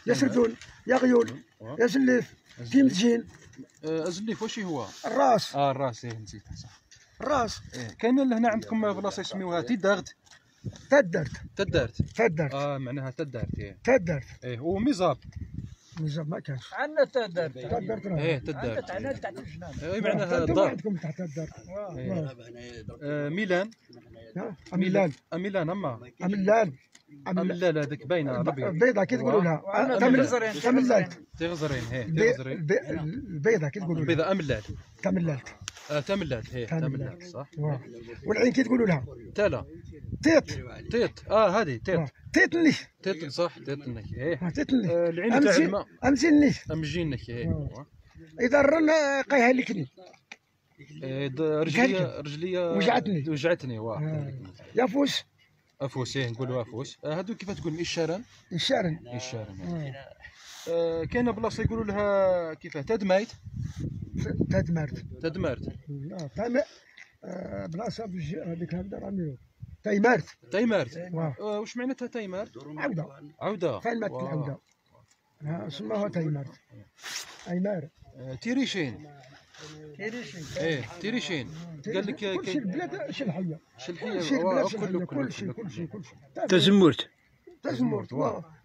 يا سردون، يا غيول، يا زليف، تيمتجين. ازليف واش هو؟ الراس. الراس، ايه نسيت صح. الراس. إيه. كاين لهنا عندكم بلاصة يسميوها تيدارت. تدرت. تدارت. تدرت. معناها تدارت. ايه تدرت. ايه وميزاب. ميزاب ما كانش. عندنا تدرت. تدرت. ايه تدرت. عندنا تحت الجنان. ايه معناها الدار. عندكم تحت الدار. ميلان. اميلان. اميلان اما. املال. املال هذيك باينة الابيض. البيضة كي تقولوا لها. تملالت. تغزرين. ايه تغزرين. البيضة كي تقولوا لها. البيضة املال. تملالت. تملالت. ايه تملالت صح. والعين كي تقولوا لها؟ تالا. تيط. تيط. هذه تيط. تيط النيش. تيط صح، تيط النيش. ايه تيط النيش. العين تاع الماء. امزين النيش. امجينك. ايه اذا الرن قايها لكني. رجليا وجعتني. وجعتني واه. يا فوس. افوس. ايه نقولوا افوس. هادو كيف تقول؟ الشارن. الشارن. الشارن. كاينه بلاصة يقولوا لها كيفاه؟ تدمايت. تدمرت. تدمرت. لا بلاصة هذيك هكذا راه تيمارت. تيمارت. واش معناتها تيمارت؟ عوده. عوده. فين مات العودة؟ سموها تيمارت. ايمار. تيريشين. تيريشين. ايه تيريشين. قال لك كل شيء البلاد شلحيه. شلحيه. كل شيء كل شيء كل شيء. تزمرت. تزمرت.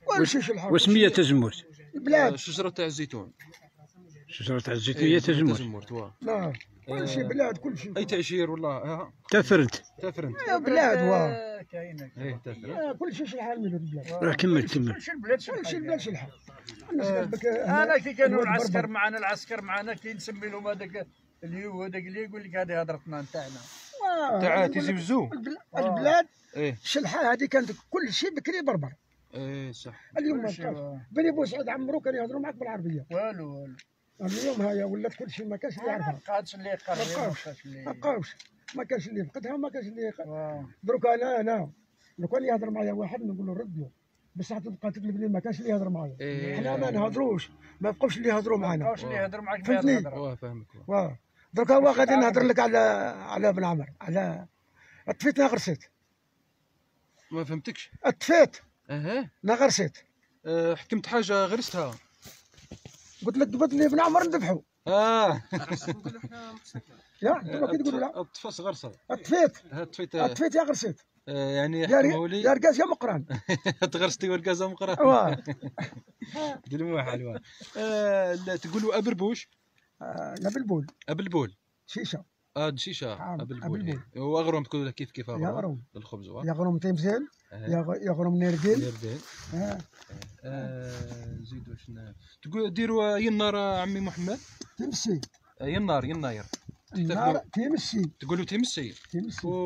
كل شيء شلحه. وسميه تزمرت؟ البلاد. شجرة تاع الزيتون. شجرة تاع الزيتون هي تزمرت. تزمرت واه. لا كل شيء بلاد كل شيء. اي تعشير والله. تفرنت. تفرنت. بلاد واه. كاينه. ايه تفرنت. كل شيء شلحه البلاد. راه كمل كمل. كل شيء البلاد كل شيء البلاد شلحه. انا كي كانوا العسكر معنا، العسكر معنا كي نسمي لهم هذاك اليو هذاك اللي يقول لك هذه هضرتنا نتاعنا. تاع تيزي وزو. البلاد الشلحه هذه كانت كل شيء بكري بربر. ايه صح. اليوم ما بقاش. بني بوسعيد عمرو كانوا يهضروا معاك بالعربية. والو والو. اليوم هيا ولات كل شيء ما كاش اللي يعرفها. ما بقاتش اللي يقري. ما بقاوش. ما كاش اللي يفقدها وما كاش اللي دروك انا لو كان يهضر معايا واحد نقول له رد له، بصح تبقى تقلب لي ما كاش اللي يهضر معايا. حنا ما نهضروش، ما بقاوش اللي يهضروا معانا. ما بقاوش اللي يهضروا معاك. فهمتني؟ واه فاهمك. واه دروك هو غادي نهضر لك على بن عمر، على طفيت نغرسيت. ما فهمتكش. طفيت. اها نغرسيت. حكمت حاجة غرستها. قلت لك قبض لي بن عمر نذبحو. لا انتم كي تقولوا لا. الطفاس غرسه. طفيت. طفيت. طفيت يا غرسيت. يعني يا ركاز يا مقران. تغرستي وركاز يا مقران. واه. دير موحل. تقولوا ابربوش. لا بالبول. ابلبول. شيشة. دشيشه ابلبول. واغروم تقولوا كيف كيف اغروم؟ الخبز. يا غروم تيمسيل، يا غروم نيردين. نيردين. نزيدو واش تقول ديروا ينار عمي محمد؟ تمسي. ينار يناير. النار تيمسي. تقولوا تيمسي. تيمسي.